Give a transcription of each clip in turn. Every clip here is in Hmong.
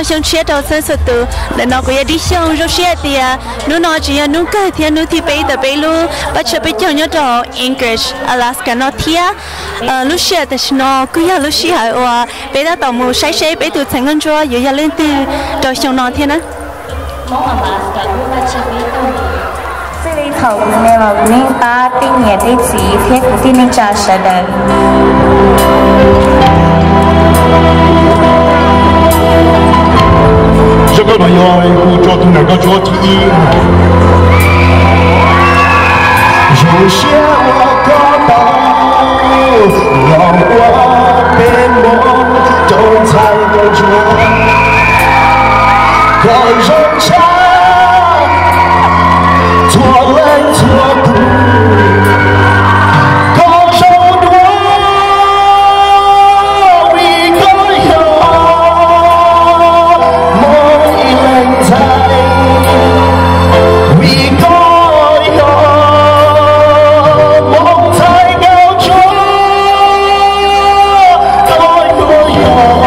Xyoo tshiab rau txhua txhua tus. Ntawm no kuv yog Dib Xyooj. Zoo siab hais tias hnub no tseem yog hnub kawg thiab hnub thib peb ntawm peb lub pab tshawb peb caug nyob rau Anchorage, Alaska no thiab. Lub sij hawm tam sim no kuj yog lub sij hawm uas peb tab tom mus saib seb peb tus ntxhais nkauj ntsuab yuav yog leej twg rau xyoo no thiab na. Txij li thaum kuv me los kuv neej pab tej niam tej txiv thiab kwv tij neej tsa sawv daws. Zaj kawg no yog hu rau tus niam nkauj ntsuab thib ib. Zoo siab ua koj tau los ua peb mus rau ntxhais nkauj ntsuab. Koj zoo tshaj txhua leej txhua tus, koj zoo dua vim koj yog Hmoob ib leeg ntxhais, vim koj yog Hmoob ntxhais nkauj ntsuab, koj yuav yog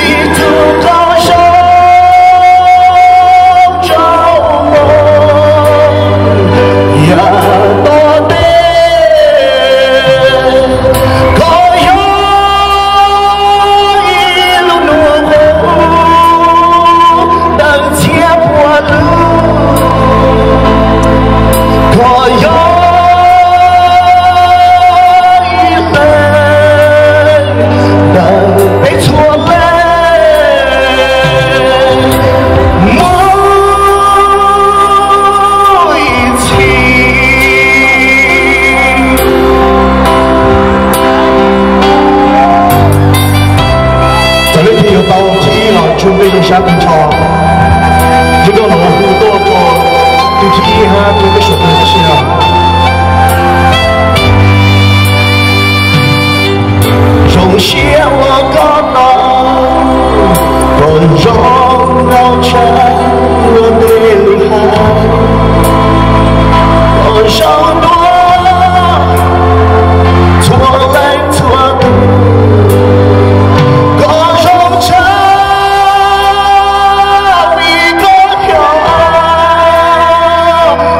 ib tug qauv zoo rau Hmoob yav tom ntej. Koj yog ib lub nus qub ntawm txhiab pua lub, koj yog ib leeg ntawm peb txhua leej Hmoob ib txhis. Txawm leej twg yuav tau thib ib los tsuas peb zoo siab kawg nrho. Zaj kawg no hu tuaj rau tus thib ib hab rau peb sawv daws ib sij hawm. Zoo siab ua koj tau, koj zoo nkauj tshaj luag tej lus hais, koj zoo dua txhua leej txhua tus, koj zoo tshaj vim koj yog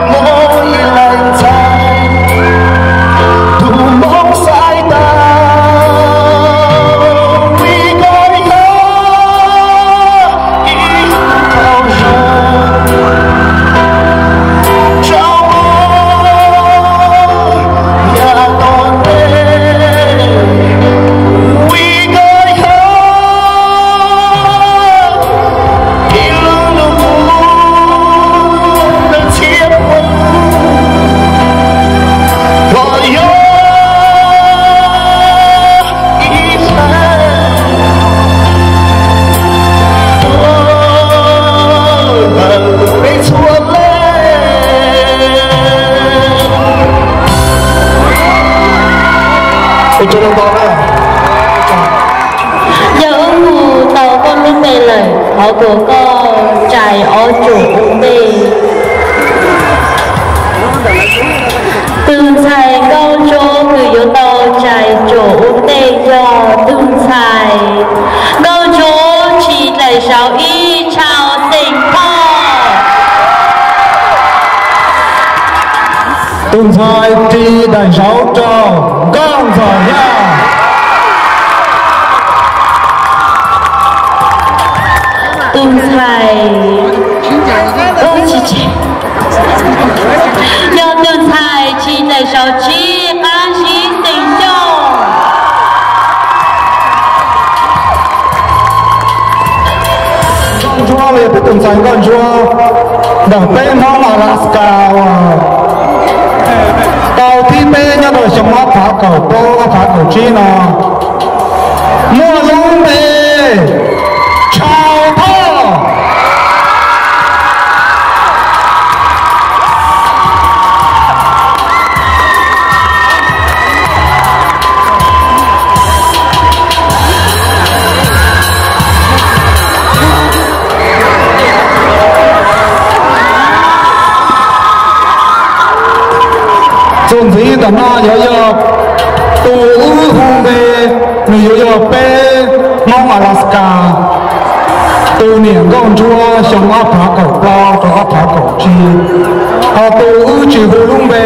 Hmoob ib leeg ntxhais, tus Hmoob xaiv tau vim koj yog ib qauv zoo rau yav tom ntej, vim koj yog ib lub nus qub ntawm txhiab pua lub, koj yog ib leeg tuaj ntawm peb txhua leej. Ua tsaug ntau na. Yog wb mus tau koj lub npe lawm, thov kom koj txais ob tsuam ua ntej. Tus ntxhais nkauj ntsuab kws yuav tau txais tsuam ua ntej yog tus ntxhais nkauj ntsuab Tsis Daim Zaub Ib Tshau Xeem Phoj. Tus ntxhais Tsis Daim Zaub Rau Nkauj Ntxawm Yaj. Tus ntxhais, yog tus ntxhais Tsis Daim Zaub Tsib Qab Zib Xeem Xyooj. Nkauj ntsuab los yog peb tus ntxhais nkauj ntsuab ntawm peb Hmoob Alaska uas tau thib peb nyob rau xyoo ob phav kaum plaub ob phav kaum tsib no, muaj lub npe Tshau Thoj. Txuas ntxiv ntawm no yuav yog tus wb hu npe, nws yuav yog peb Hmoob Alaska Tus niam nkauj ntsuab xyoo ob phav kaum plaub rau ob phav kaum tsib, ho tus wb tsis hu lub npe,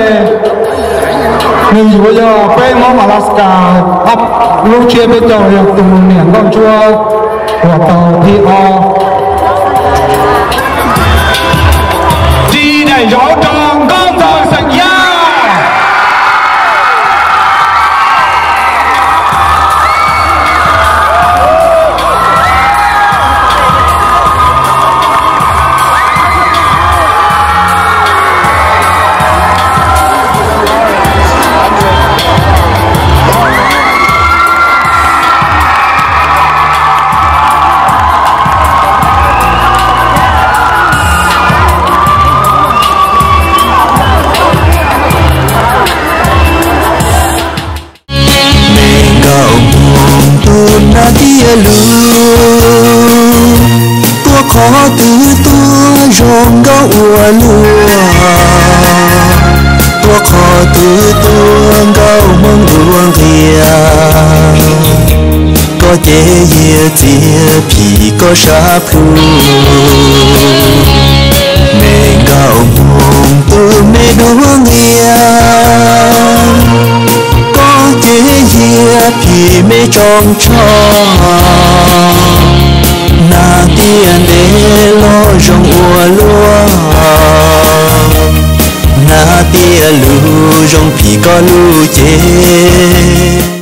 nws yuav yog peb Hmoob Alaska, lub tsiab peb caug yog tus niam nkauj ntsuab uas tau thib ob. Ris daim zauv rau Nkauj Ntxawm xeem Yaj. Me nkauj hmoov tus nab tiaj lug, tuaj qhov twg tuaj zoo nkauj ua luaj, tuaj qhov twg tuaj nkauj hmoob dua nqhia. Koj cev yias txias phim koj sab plhu, me nkauj hmoov tus me dua nqhia. Koj cev yias phim me tsoo tsho, nab tiaj ntev los zoo ua luaj, nab tiaj lug zoo phim koj lub cev.